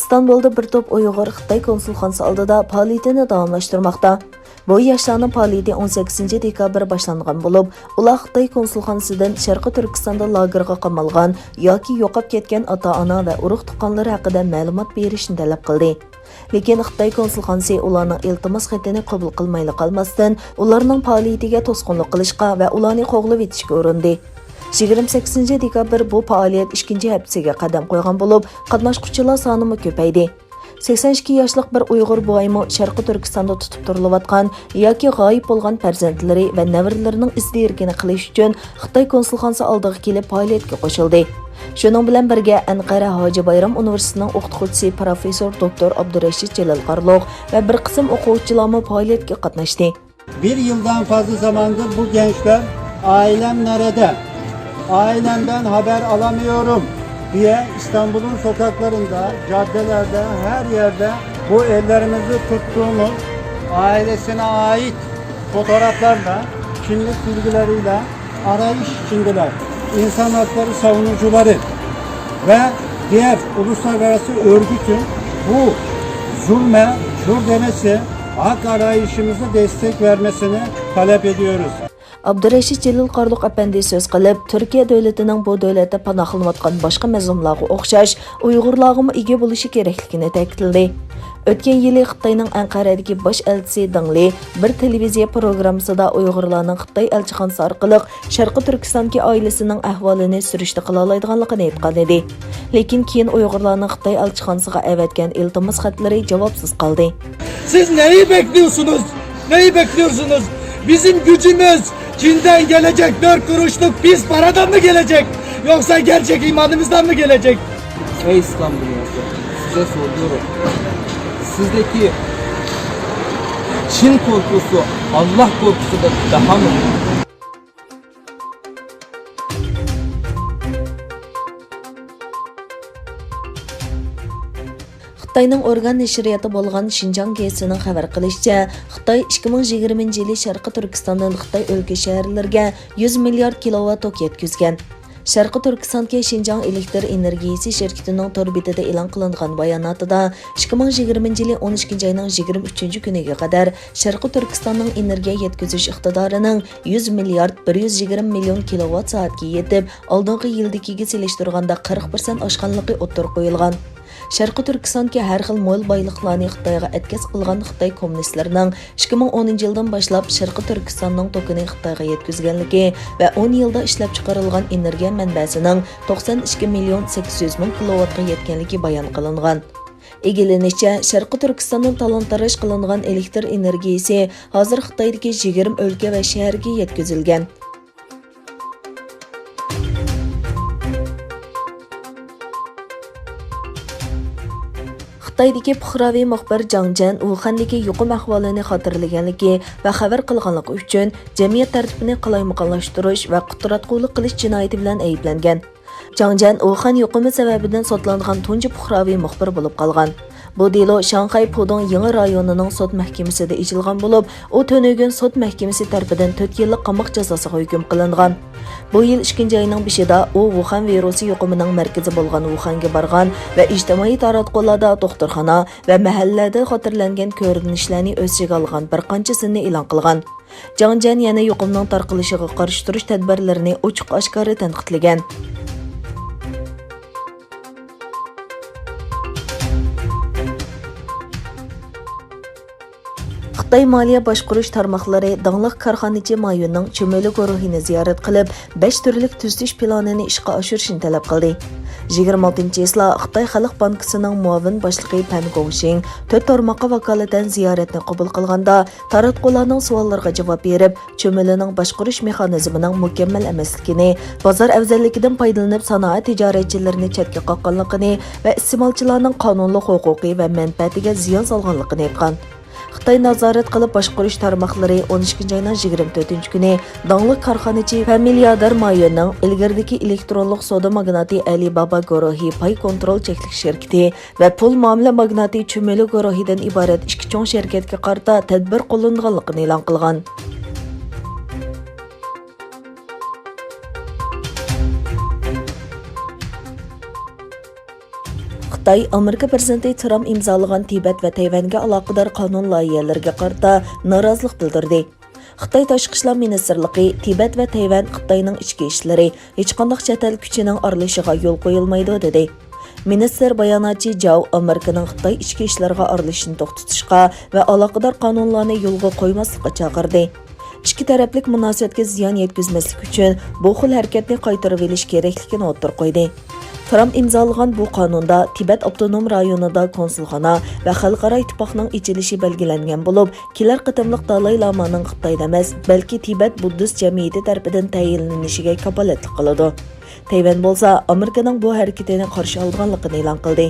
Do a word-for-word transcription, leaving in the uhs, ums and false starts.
ئىستانبۇلدا بىر توپ ئۇيغۇر خىتاي كونسۇلخانىسى ئالدىدا پائالىيىتىنى داۋاملاشتۇرماقتا. بۇ ياشلارنىڭ پائالىيىتى ئون سەككىزىنچى دېكابىر باشلانغان بولۇپ، ئۇلار خىتاي كونسۇلخانىسىدىن شەرقىي تۈركىستاندا لاگېرغا قامالغان ياكى يوقاپ كەتكەن ئاتا-ئانا ۋە ئۇرۇق-تۇغقانلىرى ھەققىدە مەلۇمات بېرىشنى تەلەپ قىلدى. لېكىن خىتاي كونسۇلخانىسى ئۇلارنىڭ ئىلتىماس خېتىنى قوبۇل قىلمايلا قالماستىن، ئۇلارنىڭ پائالىيىتىگە توسقۇنلۇق قىلىشقا ۋە ئۇلارنى قوغلىۋېتىشكە ئۇرۇندى. يىگىرمە سەككىزىنچى دېكابىر بۇ پائالىيەت ئىككىنچى ھەپتىسىگە قەدەم قويغان بولۇپ، قاتناشقۇچىلار سانىمۇ كۆپەيدى. سەكسەن ئىككى ياشلىق بىر ئۇيغۇر بوۋايمۇ شەرقىي تۈركىستاندا تۇتۇپ تۇرۇلۇۋاتقان ياكى غايىب بولغان پەرزەنتلىرى ۋە نەۋرىلىرىنىڭ ئىز-دېرىكىنى قىلىش ئۈچۈن خىتاي كونسۇلخانىسى ئالدىغا كېلىپ پائالىيەتكە قوشۇلدى. شۇنىڭ بىلەن بىرگە، ئەنقەرە ھاجى بايرام ئۇنىۋېرسىتېتىنىڭ ئوقۇتقۇچىسى پروفېسسور دوكتور ئابدۇرەشىت جېلىل قارلۇق ۋە بىر قىسىم ئوقۇغۇچىلارمۇ پائالىيەتكە قاتناشتى. Bir yıldan fazla zamandır bu gençler "Ailem nerede? Ailemden haber alamıyorum" diye İstanbul'un sokaklarında, caddelerde, her yerde bu ellerimizi tuttuğumuz ailesine ait fotoğraflarla, kimlik bilgileriyle arayış içindeler. İnsan hakları savunucuları ve diğer uluslararası örgütün bu zulme, dur demesi, hak arayışımızı destek vermesini talep ediyoruz. ئابدۇرەشىت جېلىل قارلۇق ئەپەندى سۆز قىلىپ، تۈركىيە دۆلىتىنىڭ بۇ دۆلەتتە پاناھلىنىۋاتقان باشقا مەزلۇملارغا ئوخشاش ئۇيغۇرلارغىمۇ ئىگە بولۇشى كېرەكلىكىنى تەكىتلىدى. ئۆتكەن يىلى خىتاينىڭ ئەنقەرەدىكى باش ئەلچىسى دېڭ لى بىر تېلېۋىزىيە پروگراممىسىدا ئۇيغۇرلارنىڭ خىتاي ئەلچىخانىسى ئارقىلىق شەرقىي تۈركىستاندىكى ئائىلىسىنىڭ ئەھۋالىنى سۈرۈشتە قىلالايدىغانلىقىنى ئېيتقانىدى. لېكىن كېيىن ئۇيغۇرلارنىڭ خىتاي ئەلچىخانىسىغا ئەۋەتكەن ئىلتىماس خەتلىرى جاۋابسىز قالدى. Siz neyi bekliyorsunuz? Neyi bekliyorsunuz? Bizim gücümüz Çin'den gelecek dört kuruşluk pis paradan mı gelecek? Yoksa gerçek imanımızdan mı gelecek? Ey İslam dünyası, size soruyorum. Sizdeki Çin korkusu Allah korkusundan daha mı büyük? خىتاينىڭ ئورگان نەشرىياتى بولغان شىنجاڭ گېزىتىنىڭ خەۋەر قىلىشىچە، خىتاي ئىككى مىڭ يىگىرمىنچى يىلى شەرقىي تۈركىستاندىن خىتاي ئۆلكە شەھەرلىرىگە يۈز مىليارد كىلوۋات توك يەتكۈزگەن. شەرقىي تۈركىستاندىكى شىنجاڭ ئېلېكتىر ئېنېرگىيىسى شىركىتىنىڭ تور بېتىدە ئېلان قىلىنغان باياناتىدا، ئىككى مىڭ يىگىرمىنچى يىلى ئون ئىككىنچى ئاينىڭ يىگىرمە ئۈچىنچى كۈنىگە قەدەر شەرقىي تۈركىستاننىڭ ئېنېرگىيە يەتكۈزۈش ئىقتىدارىنىڭ يۈز مىليارد بىر يۈز يىگىرمە مىليون كىلوۋات سائەتكە يېتىپ، ئالدىنقى يىلدىكىگە سېلىشتۇرغاندا قىرىق پىرسەنت ئاشقانلىقى ئوتتۇرىغا قويۇلغان. شەرقىي تۈركىستاندىكى ھەر خىل مول بايلىقلارنى خىتايغا ئەتكەس قىلغان خىتاي كوممۇنىستلىرىنىڭ ئىككى مىڭ ئونىنچى يىلدىن باشلاپ شەرقىي تۈركىستاننىڭ توكىنى خىتايغا يەتكۈزگەنلىكى ۋە ئون يىلدا ئىشلەپچىقىرىلغان ئېنېرگىيە مەنبەسىنىڭ توقسان ئىككى مىليون سەككىز يۈز مىڭ كىلوۋاتقا يەتكەنلىكى بايان قىلىنغان. ئىگىلىنىشىچە، شەرقىي تۈركىستاندىن تالان-تاراج قىلىنغان ئېلېكتىر ئېنېرگىيىسى ھازىر خىتايدىكى يىگىرمە ئۆلكە ۋە شەھەرگە يەتكۈزۈلگەن. خىتايدىكى پۇقراۋى مۇخبىر جاڭ جيەن ۋۇخەندىكى يۇقۇم ئەھۋالىنى خاتىرىلىگەنلىكى ۋە خەۋەر قىلغانلىقى ئۈچۈن جەمئىيەت تەرتىپىنى قالايمىقانلاشتۇرۇش ۋە قۇتراتقۇلۇق قىلىش جىنايىتى بىلەن ئەيىبلەنگەن. جاڭ جيەن ۋۇخەن يۇقۇمى سەۋەبىدىن سوتلانغان تۇنجى پۇقراۋى مۇخبىر بولۇپ قالغان. بۇ دېلو شاڭخەي پۇدۇڭ يېڭى رايونىنىڭ سوت مەھكىمىسىدە ئېچىلغان بولۇپ، ئۇ تۈنۈگۈن سوت مەھكىمىسى تەرىپىدىن تۆت يىللىق قاماق جازاسىغا ھۆكۈم قىلىنغان. بۇ يىل ئىككىنچى ئاينىڭ بېشىدا ئۇ ۋۇخەن ۋىرۇسى يۇقۇمىنىڭ مەركىزى بولغان ۋۇخەنگە بارغان ۋە ئىجتىمائىي تاراتقۇلاردا دوختۇرخانا ۋە مەھەللىلەردە خاتىرىلەنگەن كۆرۈنۈشلەرنى ئۆز ئىچىگە ئالغان بىر قانچە سىننى ئېلان قىلغان. جاڭ جيەن يەنە يۇقۇمنىڭ تارقىلىشىغا قارشى تۇرۇش تەدبىرلىرىنى ئوچۇق-ئاشكارا تەنقىدلىگەن. خىتاي مالىيە باشقۇرۇش تارماقلىرى داڭلىق كارخانىچى ما يۈننىڭ چۈمۈلە گۇرۇھىنى زىيارەت قىلىپ، بەش تۈرلۈك تۈزىتىش پىلانىنى ئىشقا ئاشۇرۇشنى تەلەپ قىلدى. يىگىرمە ئالتىنچى چېسلا خىتاي خەلق بانكىسىنىڭ مۇئاۋىن باشلىقى پەن گوڭشىڭ تۆت تارماققا ۋاكالىتەن زىيارەتنى قوبۇل قىلغاندا، تاراتقۇلارنىڭ سوئاللىرىغا جاۋاب بېرىپ، چۈمۈلىنىڭ باشقۇرۇش مېخانىزمىنىڭ مۇكەممەل ئەمەسلىكىنى، بازار ئەۋزەللىكىدىن پايدىلىنىپ سانائەت تىجارەتچىلىرىنى چەتكە قاققانلىقىنى ۋە ئىستېمالچىلارنىڭ قانۇنلۇق ھوقۇقى ۋە مەنپەئەتىگە زىيان سالغانلىقىنى ئېيتقان. خىتاي نازارەت قىلىپ باشقۇرۇش تارماقلىرى ئون ئىككىنچى ئاينىڭ يىگىرمە تۆتىنچى كۈنى داڭلىق كارخانىچى فامىليادار ما يۈەننىڭ ئىلگىرىدىكى ئېلېكترونلۇق سودا ماگناتى ئەلى بابا گۇرۇھى پاي كونترول چەكلىك شىركىتى ۋە پۇل مۇئامىلە ماگناتى چۈمۈلە گۇرۇھىدىن ئىبارەت ئىككى چوڭ شىركەتكە قارىتا تەدبىر قوللىنىدىغانلىقىنى ئېلان قىلغان. خىتاي ئامېرىكا پىرېزىدېنتى ترامپ ئىمزالىغان تىبەت ۋە تەيۋەنگە ئالاقىدار قانۇن لايىھەلىرىگە قارىتا نارازىلىق بىلدۈردى. خىتاي تاشقى ئىشلار مىنىستىرلىقى تىبەت ۋە تەيۋەن خىتاينىڭ ئىچكى ئىشلىرى، ھېچقانداق چەت ئەل كۈچىنىڭ ئارىلىشىشىغا يول قويۇلمايدۇ، دېدى. مىنىستىر باياناتچى جاۋ ئامېرىكىنىڭ خىتاي ئىچكى ئىشلىرىغا ئارىلىشىشنى توختىتىشقا ۋە ئالاقىدار قانۇنلارنى يولغا قويماسلىققا چاقىردى. ئىككى تەرەپلىك مۇناسىۋەتكە زىيان يەتكۈزمەسلىك ئۈچۈن بۇ خىل ھەرىكەتنى قايتۇرۇۋېلىش كېرەكلىكىنى ئوتتۇرىغا قويدى. ترامپ ئىمزالىغان بۇ قانۇندا تىبەت ئاپتونوم رايونىدا كونسۇلخانا ۋە خەلقئارا ئىتتىپاقنىڭ ئېچىلىشى بەلگىلەنگەن بولۇپ، كېلەر قېتىملىق دالاي لامانىڭ خىتايدا ئەمەس، بەلكى تىبەت بۇددىست جەمئىيىتى تەرىپىدىن تەيىنلىنىشىگە كاپالەتلىك قىلىدۇ. تەيۋەن بولسا ئامېرىكىنىڭ بۇ ھەرىكىتىنى قارشى ئالىدىغانلىقىنى ئېلان قىلدى.